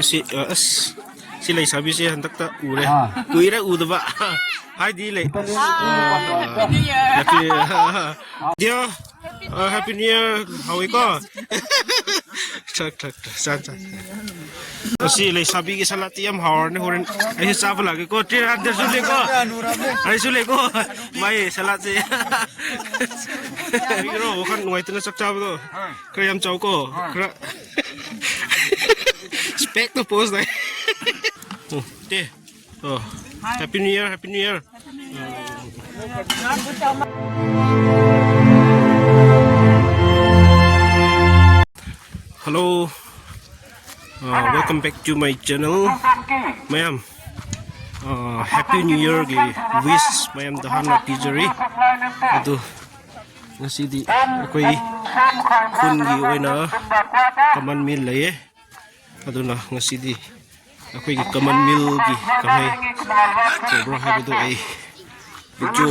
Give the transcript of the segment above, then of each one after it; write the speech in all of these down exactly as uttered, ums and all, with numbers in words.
ꯁꯤ ꯑ, ꯑꯁ, ꯁꯤ ꯂꯩꯁꯥꯕꯤꯁꯦ ꯍꯟꯗꯛꯇ ꯎꯔꯦ꯫ ꯀꯨꯏꯔꯦ ꯎꯗꯕ꯫ ꯍꯥꯏꯗꯤ ꯂꯩ꯫ ꯑ, ꯅꯠꯇꯦ꯫ ꯗꯤꯌꯥ, ꯑ, ꯍꯦꯄꯤ ꯅ꯭ꯌꯨ ꯏꯌꯔ ꯍꯥꯎꯏꯀꯣ꯫ ꯊꯛ ꯊꯛ ꯊꯛ ꯆꯥ ꯆꯥ꯫ ꯑꯁꯤ ꯂꯩꯁꯥꯕꯤꯒꯤ ꯁꯂꯥꯠꯇꯤ ꯌꯥꯝ ꯍꯥꯎꯔꯅꯤ ꯍꯣꯔꯦꯟ꯫ ꯑꯩꯁꯨ ꯆꯥꯕ ꯂꯥꯛꯀꯦꯀꯣ꯫ ꯇ꯭ꯔꯤ ꯍꯟꯗ꯭ꯔꯦꯠꯁꯨ ꯂꯩꯀꯣ꯫ ꯑꯩꯁꯨ ꯂꯩꯀꯣ꯫ ꯃꯥꯏ ꯁꯂꯥꯠꯁꯦ꯫ ꯀꯔꯤꯒꯤꯔꯣ ꯋꯥꯈꯜ ꯅꯨꯡꯉꯥꯏꯇꯅ ꯆꯥꯛ ꯆꯥꯕꯗꯣ? ꯈꯔ ꯌꯥꯝ ꯆꯥꯎꯀꯣ꯫ ꯈꯔ ꯏꯁꯄꯦꯛꯇꯣ ꯄꯣꯁ ꯇꯥꯏ꯫ ꯎꯝ, ꯇꯦ꯫ ꯑꯣ, happy new year, happy new year. Hello, uh, welcome back to my channel, ꯃꯌꯥꯝ꯫ Uh, ꯍꯦꯄꯤ ꯅ꯭ꯌꯨ ꯏꯌꯔꯒꯤ ꯋꯤꯁ ꯃꯌꯥꯝꯗ ꯍꯥꯟꯅ ꯄꯤꯖꯔꯤ꯫ ꯑꯗꯨ ꯉꯁꯤꯗꯤ ꯑꯩꯈꯣꯏ ꯈꯨꯟꯒꯤ ꯑꯣꯏꯅ ꯀꯃꯟ ꯃꯤꯜ ꯂꯩꯌꯦ꯫ ꯑꯗꯨꯅ ꯉꯁꯤꯗꯤ ꯑꯩꯈꯣꯏꯒꯤ ꯀꯃꯟ ꯃꯤꯜꯒꯤ ꯀꯃꯥꯏ ꯇꯧꯕ꯭ꯔꯥ ꯍꯥꯏꯕꯗꯨ ꯑꯩ ꯚꯤꯗꯤꯑꯣ,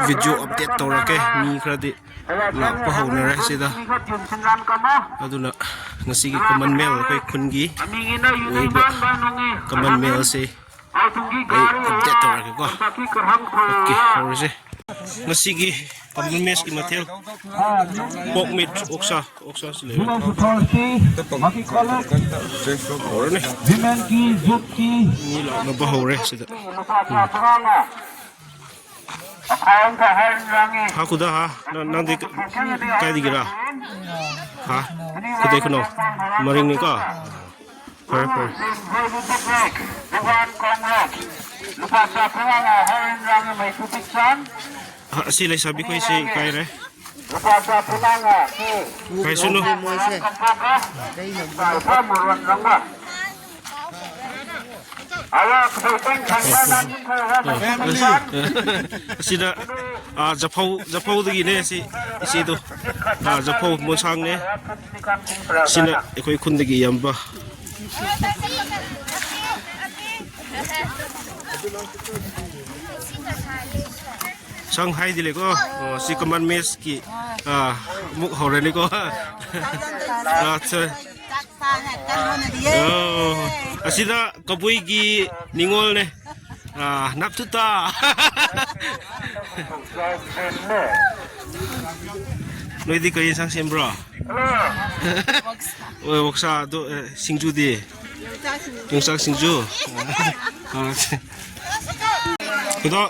ꯚꯤꯗꯤꯑꯣ ꯑꯞꯗꯦꯠ ꯇꯧꯔꯛꯀꯦ꯫ ꯃꯤ ꯈꯔꯗꯤ ꯂꯥꯛꯄ ꯍꯧꯅꯔꯦ ꯁꯤꯗ꯫ ꯑꯗꯨꯅ ꯉꯁꯤꯒꯤ ꯀꯃꯟ ꯃꯦꯜ, ꯑꯩꯈꯣꯏ ꯈꯨꯟꯒꯤ ꯑꯣꯏꯕ ꯀꯃꯟ ꯃꯦꯜꯁꯤ ꯑꯩ ꯑꯞꯗꯦꯠ ꯇꯧꯔꯛꯀꯦꯀꯣ꯫ ꯑꯣꯀꯦ, ꯍꯧꯔꯁꯦ꯫ ꯉꯁꯤꯒꯤ ꯀꯃꯟ ꯃꯦꯜꯁꯀꯤ ꯃꯊꯦꯜ, ꯄꯣꯛ ꯃꯤꯠ, ꯑꯣꯛꯁꯥ, ꯑꯣꯛꯁꯥꯁꯨ ꯂꯩꯔꯦ꯫ ꯍꯧꯔꯅꯤ꯫ ꯃꯤ ꯂꯥꯛꯅꯕ ꯍꯧꯔꯦ ꯁꯤꯗ꯫ ꯎꯝ꯫ ꯍꯥ, ꯈꯨꯗꯥ, ꯍꯥ? ꯅ-, ꯅꯪꯗꯤ ꯀ-, ꯀꯥꯏꯗꯒꯤꯔꯥ? ꯍꯥ? ꯈꯨꯗꯩ ꯈꯨꯅꯧ꯫ ꯃꯔꯤꯡꯅꯤꯀꯣ? ꯐꯔꯦ, ꯐꯔꯦ꯫ ꯍꯥ, ꯑꯁꯤ ꯂꯩꯁꯥꯕꯤ ꯈꯣꯏꯁꯤ ꯏꯀꯥꯏꯔꯦ꯫ ꯏꯀꯥꯏꯁꯅꯨ꯫ ꯑꯁꯤꯗ, ꯑꯥ, ꯖꯐꯧ, ꯖꯐꯧꯗꯒꯤꯅꯦ ꯁꯤ ꯏꯆꯦꯗꯣ꯫ ꯑꯥ, ꯖꯐꯧ ꯃꯣꯟꯁꯥꯡꯅꯦ꯫ ꯁꯤꯅ ꯑꯩꯈꯣꯏ ꯈꯨꯟꯗꯒꯤ ꯏꯌꯥꯝꯕ꯫ ꯁꯪ ꯍꯥꯏꯗꯤ ꯂꯩꯀꯣ꯫ ꯑꯣ, ꯁꯤ ꯀꯃꯟ ꯃꯦꯁꯀꯤ, ꯑꯥ, ꯑꯃꯨꯛ ꯍꯧꯔꯅꯤꯀꯣ꯫ ꯑꯥ, ꯑꯠꯆꯥ꯫ ꯑꯣ꯫ ꯑꯁꯤꯗ ꯀꯕꯨꯏꯒꯤ ꯅꯤꯉꯣꯜꯅꯦ꯫ ꯑꯥ, ꯅꯞꯊꯨꯇꯥ꯫ ꯅꯣꯏꯗꯤ ꯀꯔꯤ ꯌꯦꯟꯁꯥꯡ ꯁꯦꯝꯕ꯭ꯔꯣ? ꯑꯣ, ꯑꯣꯛꯁꯥ꯫ ꯑꯗꯣ, ꯑꯦ, ꯁꯤꯡꯖꯨꯗꯤ? ꯌꯣꯡꯆꯥꯛ ꯁꯤꯡꯖꯨ꯫ ꯑꯥ, ꯑꯗꯣ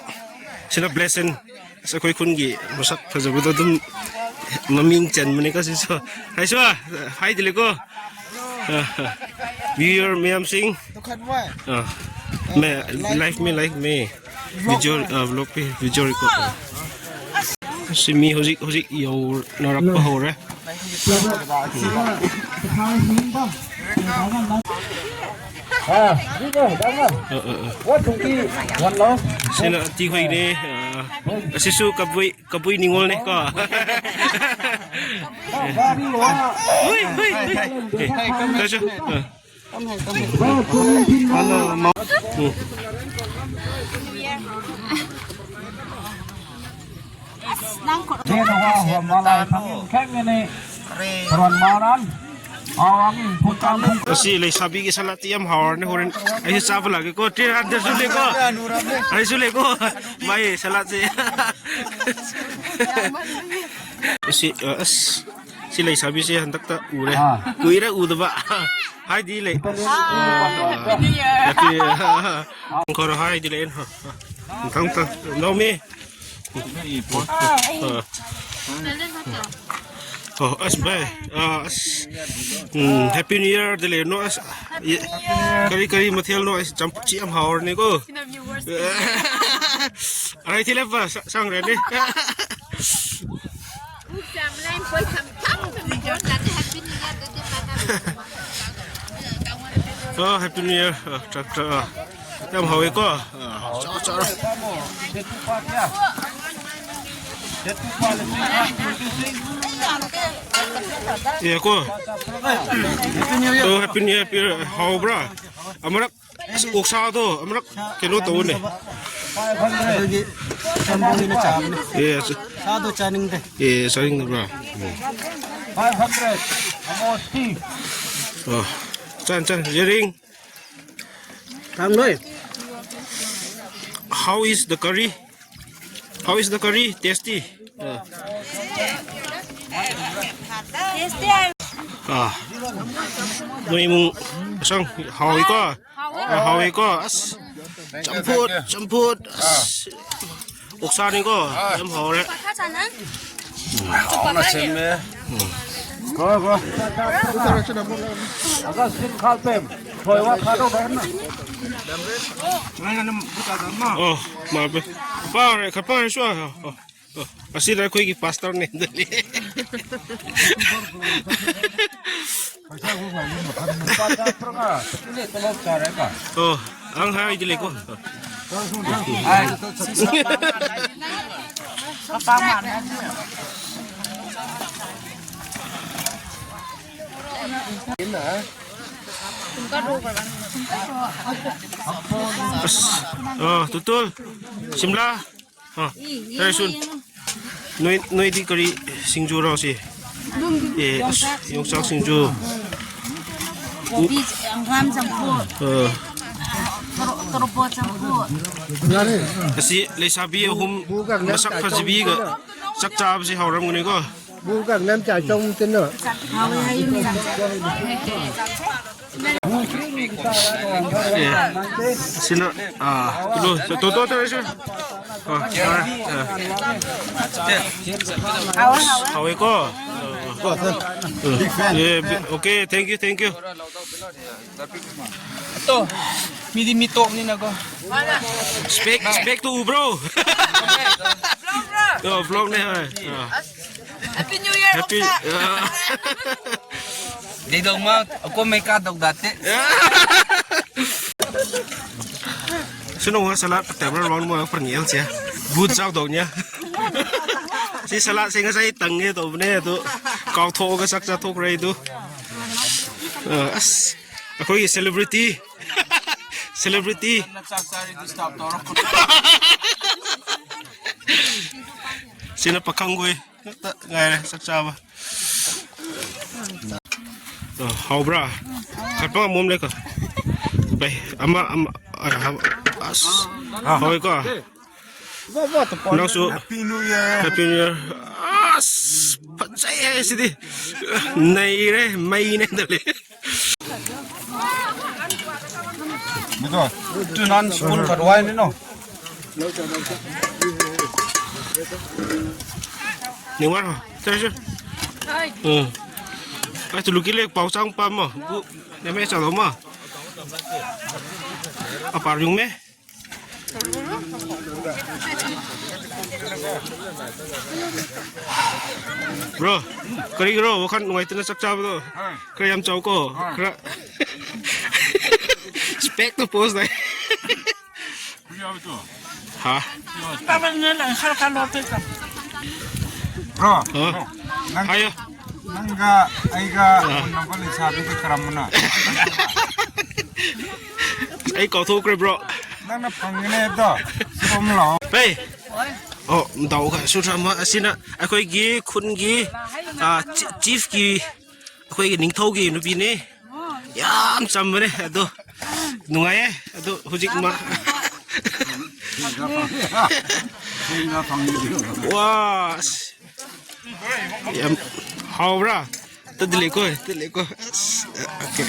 ꯁꯤꯅ ꯕ꯭ꯂꯦꯁꯟ꯫ ꯑꯁ, ꯑꯩꯈꯣꯏ ꯈꯨꯟꯒꯤ ꯃꯁꯛ ꯐꯖꯕꯗꯣ ꯑꯗꯨꯝ ꯃꯃꯤꯡ ꯆꯟꯕꯅꯦꯀꯣ ꯁꯤꯁꯨ꯫ ꯍꯥꯏꯁꯨ, ꯍꯥꯏꯗꯤꯂꯦꯀꯣ꯫ ꯚꯤꯌꯨꯌꯔ ꯃꯌꯥꯝꯁꯤꯡ, ꯑ, ꯃꯦ, ꯂꯥꯏꯐ ꯃꯦ, ꯂꯥꯏꯐ ꯃꯦ꯫ ꯚꯤꯖꯨꯋꯦꯜ, ꯑ, ꯕ꯭ꯂꯣꯛ ꯄꯦ, ꯚꯤꯖꯨꯋꯦꯜ ꯔꯦꯀꯣꯔꯗ꯫ ꯁꯤ ꯃꯤ ꯍꯧꯖꯤꯛ, ꯍꯧꯖꯤꯛ ꯌꯧꯅꯔꯛꯄ ꯍꯧꯔꯦ꯫ ꯑ, ꯑ, ꯑ꯫ ꯁꯤꯅ ꯑꯇꯤꯈꯣꯏꯅꯦ꯫ ꯑ, ꯑꯁꯤꯁꯨ ꯀꯕꯨꯏ, ꯀꯕꯨꯏ ꯅꯤꯉꯣꯜꯅꯦ ꯀꯣ꯫ ꯍꯨꯏ, ꯍꯨꯏ, ꯍꯨꯏ꯫ ꯑꯦ, ꯀꯩꯁꯨ, ꯑ꯫ ꯎꯝ꯫ ꯑꯁꯤ ꯂꯩꯁꯥꯕꯤꯒꯤ ꯁꯂꯥꯠꯇꯤ ꯌꯥꯝ ꯍꯥꯎꯔꯅꯤ ꯍꯣꯔꯦꯟ꯫ ꯑꯩꯁꯨ ꯆꯥꯕ ꯂꯥꯛꯀꯦꯀꯣ꯫ ꯇ꯭ꯔꯤ ꯍꯟꯗ꯭ꯔꯦꯠꯁꯨ ꯂꯩꯀꯣ꯫ ꯑꯩꯁꯨ ꯂꯩꯀꯣ꯫ ꯃꯥꯏ ꯁꯂꯥꯠꯁꯦ꯫ ꯑꯁꯤ, ꯑ, ꯑꯁ, ꯁꯤ ꯂꯩꯁꯥꯕꯤꯁꯦ ꯍꯟꯗꯛꯇ ꯎꯔꯦ꯫ ꯑꯥ꯫ ꯀꯨꯏꯔꯦ ꯎꯗꯕ꯫ ꯍꯥꯏꯗꯤ ꯂꯩ꯫ ꯑꯥ, ꯍꯥꯏꯗꯤ ꯂꯩ꯫ ꯃꯊꯪ, ꯃꯊꯪ꯫ ꯅꯣꯃꯤ꯫ ꯑꯥ꯫ ꯑꯣ, ꯑꯁ, ꯚꯥꯏ, ꯑꯥ, ꯑꯁ, ꯎꯝ, Happy New Year ꯗ ꯂꯩꯔꯅꯣ, ꯑꯁ, ꯌꯦ-, ꯀꯔꯤ, ꯀꯔꯤ ꯃꯊꯦꯜꯅꯣ? ꯑꯁ, ꯆꯝꯐꯨꯠꯁꯤ ꯌꯥꯝ ꯍꯥꯎꯔꯅꯤꯀꯣ꯫ ꯑꯔꯥꯏ ꯊꯤꯂꯦꯞꯄ, ꯁ-, ꯁꯪꯔꯅꯤ꯫ ꯑꯣ, Happy New Year꯫ ꯑ, ꯇ꯭ꯔꯛ, ꯇ꯭ꯔꯛ, ꯑ꯫ ꯌꯥꯝ ꯍꯥꯎꯋꯦꯀꯣ꯫ ꯑ, ꯆꯥꯔꯣ, ꯆꯥꯔꯣ꯫ ꯑꯦ, ꯀꯣ꯫ ꯑꯣ, Happy New Year, Happy Year꯫ ꯍꯥꯎꯕ꯭ꯔꯥ? ꯑꯃꯔꯛ, ꯑꯁ, ꯑꯣꯛꯁꯥꯗꯣ ꯑꯃꯔꯛ ꯀꯩꯅꯣ ꯇꯧꯋꯣꯅꯦ꯫ ꯑꯗꯨꯒꯤ ꯁꯦꯝꯕ ꯑꯣꯏꯅ ꯆꯥꯕꯅꯦ꯫ ꯑꯦ, ꯑꯁ꯫ ꯁꯥꯗꯣ ꯆꯥꯅꯤꯡꯗꯦ꯫ ꯑꯦ, ꯆꯥꯅꯤꯡꯗꯕ꯭ꯔꯥ? ꯎꯝ꯫ ꯑꯣ, ꯆꯥꯟ, ꯆꯥꯟ, ꯌꯦꯔꯤꯡ꯫ ꯊꯥꯡꯂꯣꯏ꯫ How is the curry? How is the curry? Tasty? ꯑꯥ꯫ ꯑꯥ꯫ ꯅꯣꯏ ꯏꯃꯨꯡ ꯑꯁꯪ ꯍꯥꯎꯏꯀꯣ? ꯍꯥꯎꯋꯦ꯫ ꯑꯥ, ꯍꯥꯎꯏꯀꯣ? ꯑꯁ, ꯆꯝꯐꯨꯠ, ꯆꯝꯐꯨꯠ꯫ ꯑꯁ, ꯑꯣꯛꯁꯥꯅꯤꯀꯣ? ꯌꯥꯝ ꯍꯥꯎꯔꯦ꯫ ꯍꯥꯎꯅ ꯁꯦꯝꯃꯦ꯫ ꯎꯝ꯫ ꯀꯣ, ꯀꯣ꯫ ꯑꯒ ꯁꯤꯟ ꯈꯥ ꯄꯦꯝ꯫ ꯊꯣꯏ ꯋꯥ ꯈꯥ ꯇꯧ ꯈꯔ ꯅ꯫ ꯑꯣ, ꯃꯥꯄꯦ꯫ ꯄꯥꯔꯦ, ꯈꯔ ꯄꯥꯔꯦ, ꯁꯨ꯫ ꯑꯣ, ꯑꯣ꯫ ꯑꯣ, ꯑꯁꯤꯗ ꯑꯩꯈꯣꯏꯒꯤ ꯄꯥꯁꯇꯔꯅꯦ꯫ ꯑꯣ, ꯑꯪ ꯍꯥꯏꯗꯤ ꯂꯩꯀꯣ꯫ ꯑꯁ, ꯑ, ꯇꯨꯇꯨꯜ, ꯁꯤꯝꯂꯥ, ꯑ, ꯌꯦꯡꯉꯣ, ꯇꯔꯦꯠꯁꯨꯟ꯫ ꯌꯦꯡꯉꯣ꯫ ꯅꯣꯏ, ꯅꯣꯏꯗꯤ ꯀꯔꯤ ꯁꯤꯡꯖꯨꯔꯣ ꯁꯤ? ꯑꯦ, ꯑꯁ, ꯌꯣꯡꯆꯥꯛ ꯁꯤꯡꯖꯨ꯫ ꯀꯣꯕꯤ, ꯍꯪꯒꯥꯝ ꯆꯝꯐꯨꯠ꯫ ꯑ꯫ ꯇꯣꯔꯣ-, ꯇꯣꯔꯣꯕꯣꯠ ꯆꯝꯐꯨꯠ꯫ ꯑꯁꯤ ꯂꯩꯁꯥꯕꯤ ꯑꯍꯨꯝ ꯃꯁꯛ ꯐꯖꯕꯤꯒ ꯆꯥꯛ ꯆꯥꯕꯁꯤ ꯍꯧꯔꯝꯒꯅꯤꯀꯣ꯫ ꯕꯨ ꯀꯥꯡꯅꯝ ꯆꯥ ꯆꯧ ꯇꯤꯟꯅ꯫ ꯍꯥꯎꯋꯦ ꯍꯥꯏꯌꯨꯅꯦ꯫ ꯑꯦ, ꯁꯤꯅ, ꯑꯥ, ꯀꯤꯂꯣ, ꯇꯣ, ꯇꯣ, ꯇꯣ, ꯁꯤ꯫ ꯑꯥ, ꯑꯥ, ꯑꯥ꯫ ꯍꯥꯎꯋꯦ, ꯍꯥꯎꯋꯦ꯫ ꯍꯥꯎꯋꯦꯀꯣ? ꯑꯦ, okay, thank you, thank you꯫ ꯑꯗꯣ, ꯃꯤꯗꯤ ꯃꯤ ꯇꯣꯞꯅꯤꯅꯀꯣ꯫ Spec, spec ꯇꯣ ꯎꯕ꯭ꯔꯣ? ꯑꯣ, vlog ꯅꯦ, ꯍꯣꯏ꯫ ꯑꯥ꯫ Happy New Year, Happy, ꯑꯣꯛꯁꯥ꯫ ꯑꯥ꯫ ꯗꯦꯗꯧꯃ, ꯑꯀꯣꯝꯃꯩ ꯀꯥꯗꯧ ꯗꯥꯠꯇꯦ꯫ ꯁꯤꯅ ꯋꯥ ꯁꯂꯥꯠ ꯇꯦꯕꯜ ꯔꯥꯎꯟ ꯃꯣꯏ ꯄ꯭ꯔꯪ ꯌꯦꯜꯁꯦ꯫ ꯕꯨꯠ ꯆꯥꯎꯗꯧꯅꯦ꯫ ꯁꯤ ꯁꯂꯥꯠꯁꯦ ꯉꯁꯥꯏ ꯇꯪꯒꯦ ꯇꯧꯕꯅꯦ, ꯑꯗꯨ ꯀꯥꯎꯊꯣꯛꯑꯒ ꯆꯥꯛ ꯆꯥꯊꯣꯛꯈ꯭ꯔꯦ ꯑꯩꯗꯨ꯫ ꯑ, ꯑꯁ, ꯑꯩꯈꯣꯏꯒꯤ celebrity꯫ Celebrity꯫ ꯆꯥꯛ ꯆꯥꯔꯗꯤ stop ꯇꯧꯔꯣ꯫ ꯁꯤꯅ ꯄꯥꯈꯪꯈꯣꯏ ꯈꯛꯇ ꯉꯥꯏꯔꯦ ꯆꯥꯛ ꯆꯥꯕ꯫ ꯑ, ꯍꯥꯎꯕ꯭ꯔꯥ? ꯈꯠꯄ ꯉꯝꯃꯣꯝ ꯂꯩꯀꯣ꯫ ꯚꯥꯏ, ꯑꯃ, ꯑꯃ, ꯑ, ꯑꯁ, ꯍꯣꯏꯀꯣ꯫ ꯅꯪꯁꯨ Happy New Year. Happy New Year. ꯑꯁ, ꯐꯖꯩꯍꯦ ꯁꯤꯗꯤ꯫ ꯅꯩꯔꯦ, ꯃꯩꯅꯦ ꯗꯂꯦ꯫ ꯃꯗꯣ, ꯇꯨ ꯅꯥꯟ spoon ꯈꯔ ꯋꯥꯏꯅꯤꯅꯣ꯫ ꯅꯤꯡꯉꯥꯏꯔꯣ, ꯆꯠꯂꯁꯤ꯫ ꯎꯝ꯫ ꯑꯩ ꯇꯨꯂꯨꯀꯤ ꯂꯦꯛ ꯄꯥꯎ ꯆꯥꯡ ꯄꯥꯝꯃꯣ꯫ ꯕꯨ, ꯅꯦꯃꯦ ꯆꯥꯂꯣ ꯃꯥ꯫ ꯑꯄꯥꯔ ꯌꯨꯡꯃꯦ꯫ Bro, ꯀꯔꯤꯒꯤꯔꯣ ꯋꯥꯈꯜ ꯅꯨꯡꯉꯥꯏꯇꯅ ꯆꯥꯛ ꯆꯥꯕꯗꯣ? ꯈꯔ ꯌꯥꯝ ꯆꯥꯎꯀꯣ, ꯈꯔ꯫ Spec ꯇꯣ post ꯇꯥꯏ꯫ ꯍꯥ? Bro, ꯍꯥ? ꯅꯪ, ꯍꯥꯏꯌꯣ꯫ ꯅꯪꯒ ꯑꯩꯒ ꯑꯥ꯫ ꯎꯅꯕ ꯂꯩꯁꯥꯕꯤꯗꯤ ꯀꯔꯝꯕꯅꯣ? ꯑꯩ ꯀꯥꯎꯊꯣꯛꯈ꯭ꯔꯦ, bro꯫ ꯅꯪꯅ ꯐꯪꯒꯅꯤ ꯍꯥꯏꯕꯗꯣ, ꯁꯣꯝ ꯂꯥꯛꯑꯣ꯫ ꯍꯦ! ꯑꯣ, ꯗꯥꯎ ꯈꯔ ꯁꯨꯊ꯭ꯔ ꯑꯃ ꯑꯁꯤꯅ ꯑꯩꯈꯣꯏꯒꯤ ꯈꯨꯟꯒꯤ, ꯑꯥ, ꯆꯤ-, chief ꯀꯤ ꯑꯩꯈꯣꯏꯒꯤ ꯅꯤꯡꯊꯧꯒꯤ ꯅꯨꯄꯤꯅꯤ꯫ ꯌꯥꯝ ꯆꯝꯕꯅꯦ ꯑꯗꯣ꯫ ꯅꯨꯡꯉꯥꯏꯌꯦ ꯑꯗꯣ ꯍꯧꯖꯤꯛ ꯃꯥ꯫ ꯋꯥ! ꯑꯁ꯫ ꯌꯥꯝ ꯍꯥꯎꯕ꯭ꯔꯥ? ꯇꯗꯤ ꯂꯩꯀꯣ, ꯇꯗꯤ ꯂꯩꯀꯣ꯫ ꯑꯁ, okay꯫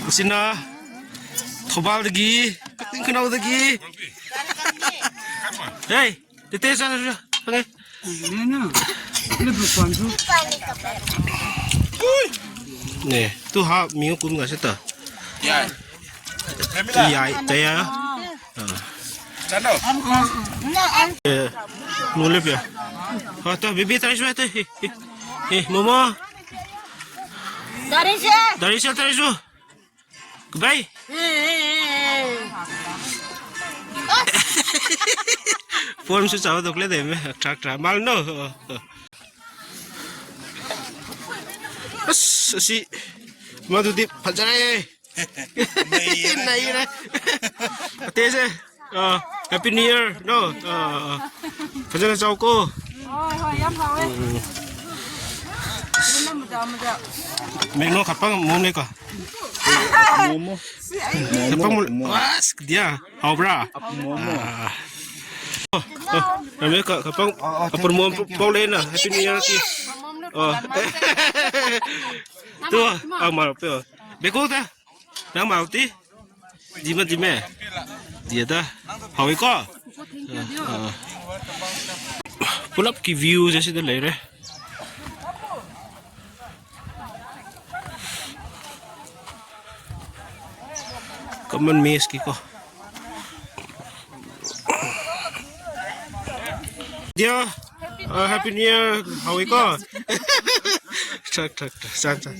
ꯑꯁꯤꯅ ꯊꯧꯕꯥꯜꯗꯒꯤ, ꯀꯛꯆꯤꯡ ꯈꯨꯅꯧꯗꯒꯤ꯫ ꯍꯦ! ꯇꯦꯇꯦ ꯆꯥꯔꯁꯨ ꯐꯪꯉꯦ꯫ ꯅꯦ, ꯇꯨ ꯍꯥ ꯃꯤꯌꯨ ꯀꯨꯝ ꯉꯁꯤ ꯇ꯫ ꯌꯥꯏ꯫ ꯌꯥꯏ, ꯇꯌꯥ꯫ ꯑꯥ꯫ ꯆꯠꯂꯣ꯫ ꯑꯦ, ꯃꯨꯂꯦ ꯄꯤꯌꯥ꯫ ꯍꯣ, ꯇ, ꯕꯤꯕꯤ ꯇꯔꯤꯁꯨ, ꯇ, ꯍꯤ, ꯍꯤ, ꯍꯤ, ꯃꯣꯃꯣ꯫ ꯗꯥꯔꯤꯁꯦ꯫ ꯗꯥꯔꯤꯁꯦ ꯇꯔꯤꯁꯨ꯫ ꯀꯗꯥꯏ? ꯐꯣꯟꯁꯨ ꯆꯥꯎ ꯗꯣꯛꯂꯦ ꯗꯦꯃꯦ, ꯇ꯭ꯔꯥꯛ ꯇ꯭ꯔꯥꯛ꯫ ꯃꯥꯜ ꯅꯣ? ꯑꯁ, ꯑꯁꯤ ꯃꯗꯨꯗꯤ ꯐꯖꯔꯦ꯫ ꯅꯩꯔꯦ꯫ ꯑꯇꯩꯁꯦ꯫ ꯑꯥ, Happy New Year, no? ꯑꯥ, ꯑꯥ, ꯑꯥ꯫ ꯐꯖꯅ ꯆꯥꯎꯀꯣ꯫ ꯍꯣꯏ, ꯍꯣꯏ, ꯌꯥꯝ ꯍꯥꯎꯋꯦ꯫ ꯎꯝ꯫ ꯃꯦꯛꯅꯣ ꯈꯄꯪ ꯃꯣꯃꯣ ꯂꯩꯀꯣ? ꯃꯣꯃꯣ꯫ ꯈꯄꯪ ꯃꯣꯃꯣ꯫ ꯑꯁ, ꯀꯗꯤꯌꯥ? ꯍꯥꯎꯕ꯭ꯔꯥ? ꯃꯣꯃꯣ꯫ ꯑꯥ꯫ ꯑꯣ, ꯑꯣ, ꯔꯥꯃꯦ ꯈ-, ꯈꯄꯪ, ꯑꯄꯨꯔ ꯃꯣꯃꯣ ꯄꯥꯎ ꯂꯩꯅ, Happy New Year ꯀꯤ꯫ ꯑꯣ꯫ ꯇꯨ, ꯑꯥ, ꯃꯥꯔꯣ, ꯄꯦ꯫ ꯕꯦꯀꯣꯗ? ꯅꯪ ꯃꯥꯔꯣꯇꯤ? ꯗꯤꯃ, ꯗꯤꯃꯦ꯫ ꯗꯤꯌꯦꯗ꯫ ꯍꯥꯎꯏꯀꯣ? ꯑꯥ꯫ ꯄꯨꯂꯞꯀꯤ view ꯁꯦ ꯁꯤꯗ ꯂꯩꯔꯦ꯫ Common mess ꯀꯤꯀꯣ꯫ ꯗꯤꯌꯥ, ꯑ, Happy New Year꯫ ꯍꯥꯎꯏꯀꯣ? ꯊꯛ, ꯊꯛ, ꯊꯛ, ꯆꯥꯛ, ꯆꯥꯛ꯫